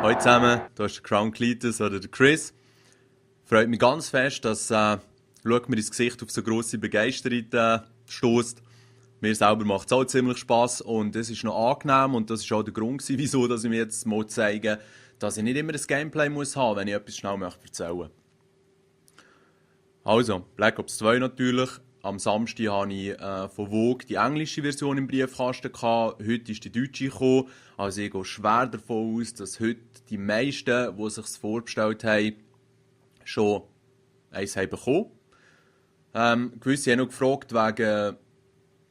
Hallo zusammen, hier ist der Crown Cletus oder der Chris. Freut mich ganz fest, dass schaut mir ins Gesicht auf so grosse Begeisterung stößt. Mir selber macht es auch ziemlich Spass und es ist noch angenehm und das ist auch der Grund gewesen, wieso dass ich mir jetzt mal zeige, dass ich nicht immer das Gameplay muss haben, wenn ich etwas schnell möchte erzählen. Also, Black Ops 2 natürlich. Am Samstag habe ich von Vogue die englische Version im Briefkasten gehabt. Heute ist die deutsche gekommen. Also ich gehe schwer davon aus, dass heute die meisten, die sich vorbestellt haben, schon eins haben bekommen. Gewisse haben noch gefragt wegen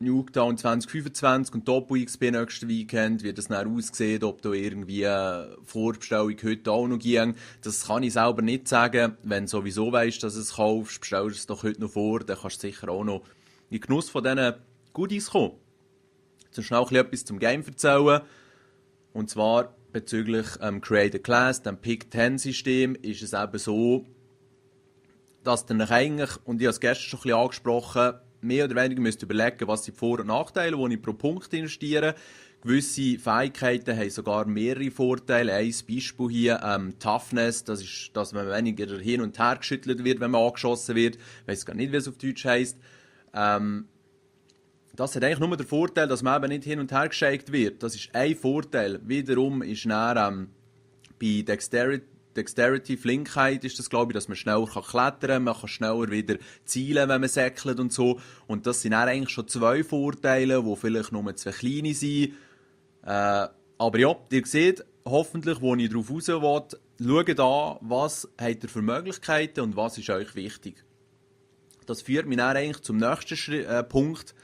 Nuketown 2025 und Topo XP nächsten Weekend, wie das dann aussieht, ob da irgendwie eine Vorbestellung heute auch noch ging. Das kann ich selber nicht sagen. Wenn du sowieso weißt, dass du es kaufst, bestellst du es doch heute noch vor, dann kannst du sicher auch noch in den Genuss von diesen Goodies kommen. Zum schnell etwas zum Game erzählen. Und zwar bezüglich Create a Class, dem Pick-10-System, ist es eben so, dass ihr euch eigentlich, und ich habe es gestern schon ein bisschen angesprochen, mehr oder weniger müsst überlegen, was sind die Vor- und Nachteile, die ich pro Punkt investiere. Gewisse Fähigkeiten haben sogar mehrere Vorteile. Ein Beispiel hier, Toughness, das ist, dass man weniger hin und her geschüttelt wird, wenn man angeschossen wird. Ich weiss gar nicht, wie es auf Deutsch heisst. Das hat eigentlich nur den Vorteil, dass man eben nicht hin und her geschickt wird. Das ist ein Vorteil. Wiederum ist dann, bei Dexterity, Flinkheit ist das, glaube ich, dass man schneller klettern kann, man kann schneller wieder zielen, wenn man säckelt und so. Und das sind dann eigentlich schon zwei Vorteile, die vielleicht nur zwei kleine sind. Aber ja, ihr seht hoffentlich, wo ich darauf raus will, schaut an, was habt ihr für Möglichkeiten und was ist euch wichtig. Das führt mich dann eigentlich zum nächsten Punkt.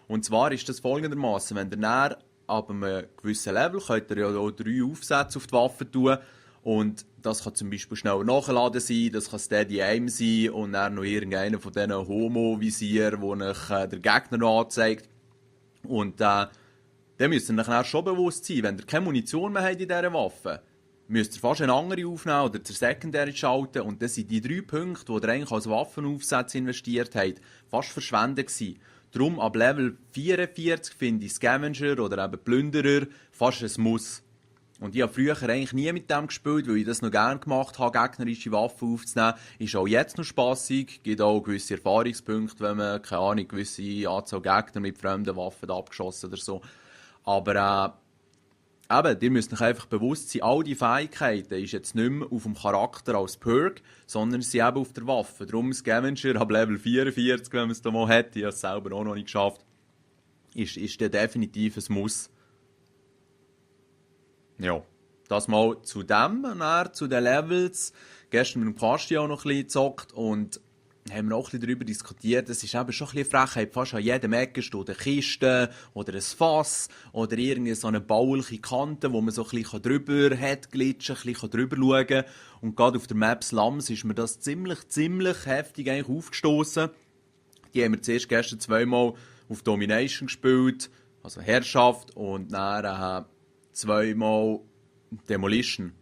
Und zwar ist das folgendermaßen: Wenn ihr dann ab einem gewissen Level könnt ihr ja auch 3 Aufsätze auf die Waffe tun. Und das kann zum Beispiel schneller nachladen sein, das kann Steady Aim sein und dann noch irgendeiner von diesen Homo-Visier, wo euch der Gegner noch anzeigt. Und dann müsst ihr euch schon bewusst sein, wenn ihr keine Munition mehr habt in dieser Waffe, müsst ihr fast eine andere aufnehmen oder zur Secondary schalten. Und das sind die 3 Punkte, die ihr eigentlich als Waffenaufsatz investiert habt, fast verschwendet gewesen. Darum ab Level 44 finde ich Scavenger oder eben Plünderer fast ein Muss. Und ich habe früher eigentlich nie mit dem gespielt, weil ich das noch gerne gemacht habe, gegnerische Waffen aufzunehmen. Ist auch jetzt noch spassig, gibt auch gewisse Erfahrungspunkte, wenn man, keine Ahnung, gewisse Anzahl Gegner mit fremden Waffen abgeschossen oder so. Aber eben, ihr müsst euch einfach bewusst sein, all die Fähigkeiten ist jetzt nicht mehr auf dem Charakter als Perk, sondern sie eben auf der Waffe. Darum Scavenger ab Level 44, wenn man es da mal hätte, ich habe es selber auch noch nicht geschafft, ist der definitiv ein Muss. Ja, das mal zu dem, und dann zu den Levels. Gestern mit dem Kasti auch noch ein bisschen gezockt und haben wir auch ein bisschen darüber diskutiert. Es ist eben schon ein bisschen Frechheit. Fast an jedem Ecke steht eine Kiste oder ein Fass oder irgendwie so eine bauliche Kante, wo man so ein bisschen drüber hat glitschen, ein bisschen drüber schauen kann. Und gerade auf der Map Slums ist mir das ziemlich heftig eigentlich aufgestoßen. Die haben wir zuerst gestern zweimal auf Domination gespielt, also Herrschaft, und dann zweimal Demolition.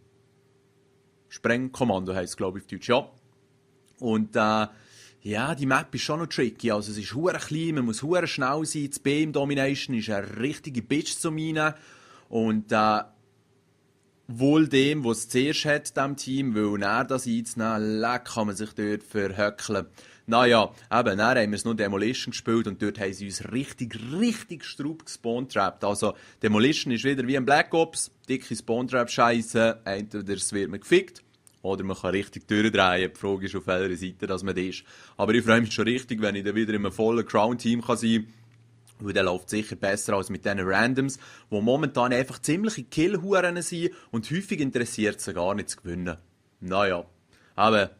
Sprengkommando heisst es, glaube ich, auf Deutsch, ja. Und ja, die Map ist schon noch tricky. Also es ist hure klein, man muss hure schnell sein. Das B im Domination ist eine richtige Bitch zum Reinen. Und wohl dem, was es zuerst hat, dem Team, weil er das einzunehmen, leck, kann man sich dort verhöckeln. Naja, eben, dann haben wir es noch Demolition gespielt und dort haben sie uns richtig Straub gespawntrapped. Also, Demolition ist wieder wie ein Black Ops, dicke Spawntrap-Scheiße, entweder es wird man gefickt, oder man kann richtig durchdrehen. Die Frage ist, auf welcher Seite dass man das ist. Aber ich freue mich schon richtig, wenn ich dann wieder in einem vollen Crown-Team sein kann. Weil der läuft sicher besser als mit diesen Randoms, die momentan einfach ziemliche Kill-Huren sind und häufig interessiert sie gar nicht zu gewinnen. Naja, aber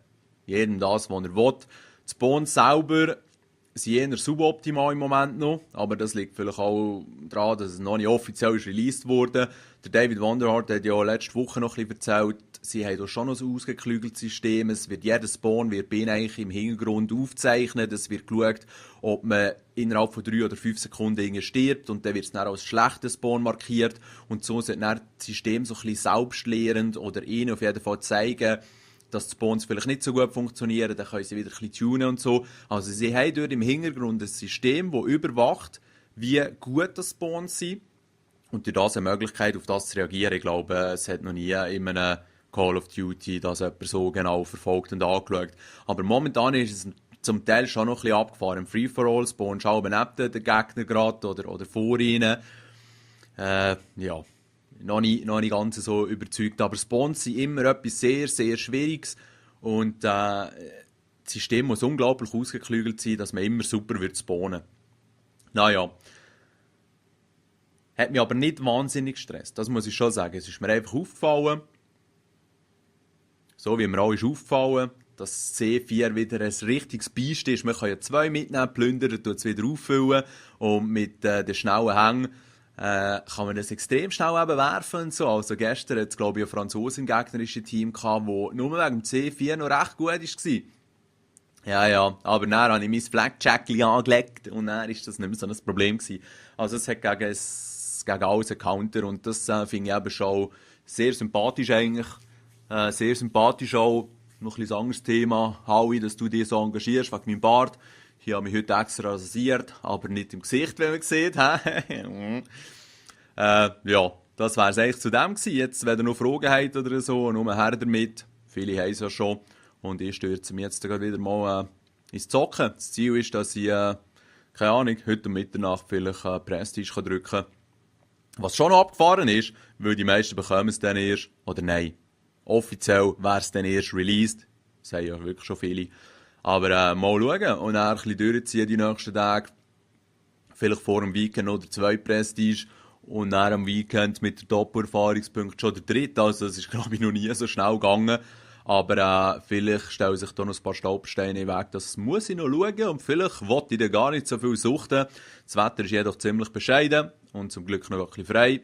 jedem das, was er will. Die Spawns selber sind eher suboptimal im Moment noch, aber das liegt vielleicht auch daran, dass es noch nicht offiziell released wurde. Der David Wanderhart hat ja letzte Woche noch ein bisschen erzählt, sie haben da schon noch ein ausgeklügeltes System. Es wird jeder Spawn wird bei ihnen eigentlich im Hintergrund aufgezeichnet. Es wird geschaut, ob man innerhalb von 3 oder 5 Sekunden stirbt und dann wird es dann als schlechter Spawn markiert. Und so sollte dann das System so ein bisschen selbstlehrend oder ihnen auf jeden Fall zeigen, dass die Spawns vielleicht nicht so gut funktionieren, dann können sie wieder ein bisschen tunen und so. Also sie haben dort im Hintergrund ein System, das überwacht, wie gut das Spawns sind. und durch das eine Möglichkeit, auf das zu reagieren. Ich glaube, es hat noch nie in einem Call of Duty das jemand so genau verfolgt und angeschaut. Aber momentan ist es zum Teil schon noch ein bisschen abgefahren. Im Free-for-All spawnst du auch neben den Gegner gerade oder vor ihnen. Ja, noch nicht ganz so überzeugt. Aber Spawns sind immer etwas sehr, sehr Schwieriges. Und das System muss unglaublich ausgeklügelt sein, dass man immer super wird spawnen. Naja. Hat mich aber nicht wahnsinnig gestresst. Das muss ich schon sagen. Es ist mir einfach aufgefallen, so wie mir auch ist aufgefallen, dass C4 wieder ein richtiges Biest ist. Man kann ja 2 mitnehmen, plündern, tut es wieder auffüllen und mit den schnellen Hängen kann man das extrem schnell eben werfen und so. Also gestern hat es, glaube ich, ein Franzose im gegnerischen Team gehabt, der nur wegen dem C4 noch recht gut war. Ja, aber dann habe ich mein Flagjackli angelegt und dann war das nicht mehr so ein Problem gewesen. Also es hat gegen alles einen Counter und das finde ich eben schon sehr sympathisch eigentlich. Sehr sympathisch auch. Noch ein anderes Thema, Howie, dass du dich so engagierst wegen meinem Bart. Ich habe mich heute extra rasiert, aber nicht im Gesicht, wenn man sieht. Ja, das wäre es eigentlich zu dem gewesen. Jetzt, wenn ihr noch Fragen habt oder so, nur her damit. Viele haben es ja schon. Und ich stürze mich jetzt wieder mal ins Zocken. Das Ziel ist, dass ich, keine Ahnung, heute um Mitternacht vielleicht Prestige drücken kann. Was schon noch abgefahren ist, weil die meisten bekommen es dann erst, oder nein. Offiziell wäre es dann erst released. Das sagen ja wirklich schon viele. Aber mal schauen und dann ein bisschen durchziehen die nächsten Tage. Vielleicht vor dem Weekend oder 2 Prestige. Und dann am Weekend mit der Top-Erfahrungspunkt schon der 3. Also das ist, glaube ich, noch nie so schnell gegangen. Aber vielleicht stellen sich da noch ein paar Stolpersteine im Weg. Das muss ich noch schauen. Und vielleicht will ich da gar nicht so viel suchten. Das Wetter ist jedoch ziemlich bescheiden. Und zum Glück noch ein bisschen frei.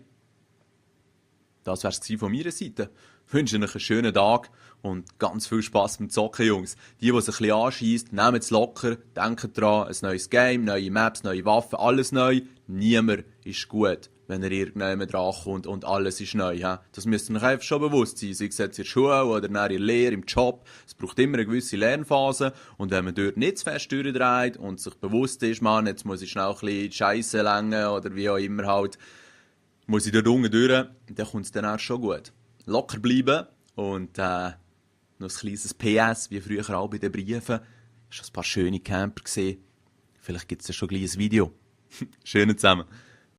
Das wäre es von meiner Seite. Ich wünsche euch einen schönen Tag und ganz viel Spass beim Zocken, Jungs. Die sich ein bisschen anschiessen, nehmt es locker, denkt dran, ein neues Game, neue Maps, neue Waffen, alles neu. Niemand ist gut, wenn er irgendwann dran kommt und alles ist neu. He? Das müsst ihr euch einfach schon bewusst sein, sei es jetzt in der Schule oder in der Lehre, im Job. Es braucht immer eine gewisse Lernphase und wenn man dort nicht zu fest durchdreht und sich bewusst ist, man, jetzt muss ich schnell ein bisschen Scheisse längen oder wie auch immer halt, muss ich dort unten durch, dann kommt es dann auch schon gut. Locker bleiben und noch ein kleines PS, wie früher auch bei den Briefen. Schon ein paar schöne Camper gesehen. Vielleicht gibt es ja schon gleich ein Video. Schönen zusammen.